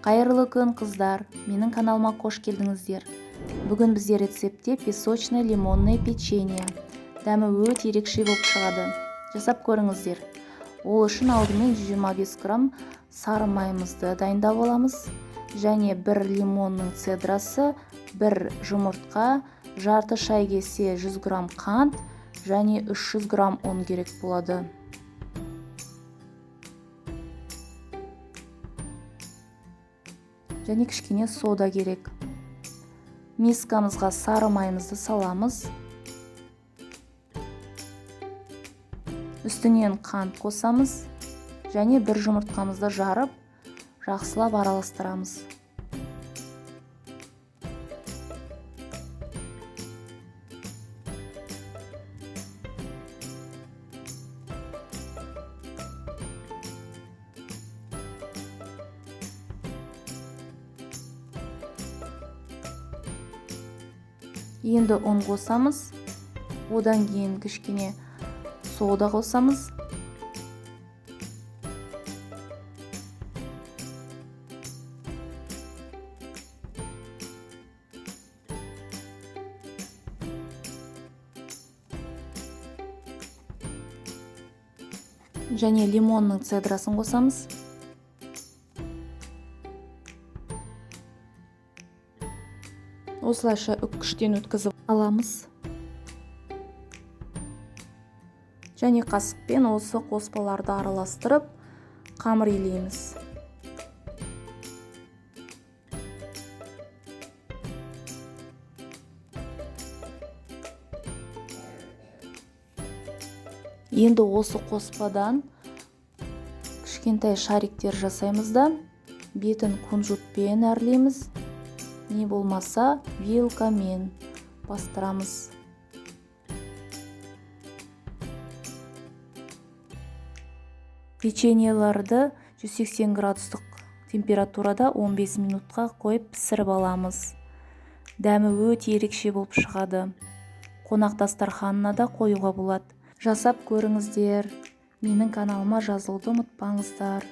Қайырлы күн, қыздар! Менің каналыма қош келдіңіздер. Бүгін бізде рецептте песочное лимонное печенье. Дәмі өте ерекше болып шығады. Жасап көріңіздер. Ол үшін алдымен 125 грамм сары майымызды дайындап аламыз. Және бір лимонның цедрасы, бір жұмыртқа, жарты шай кесе 100 грамм қант және 300 грамм ұн керек болады. Және кішкене сода керек. Мискамызға сары майымызды саламыз. Үстінен қант қосамыз және бір жұмыртқамызды жарып, жақсылап араластырамыз. Енді ұн қосамыз, одан кейін кішкене сода қосамыз. Және лимонның цедрасын қосамыз. Осылайша үккіштен өткізіп аламыз. Және қасықпен осы қоспаларды араластырып, қамыр илейміз. Енді осы қоспадан кішкентай шариктер жасаймыз да, бетін кунжутпен әрлейміз. Не болмаса вилкамен бастырамыз. Печеньеларды 180 градустық температурада 15 минутқа қойып пісіріп аламыз. Дәмі өте ерекше болып шығады. Қонақ дастарханына да қоюға болады. Жасап көріңіздер. Менің каналыма жазылуды ұмытпаңыздар.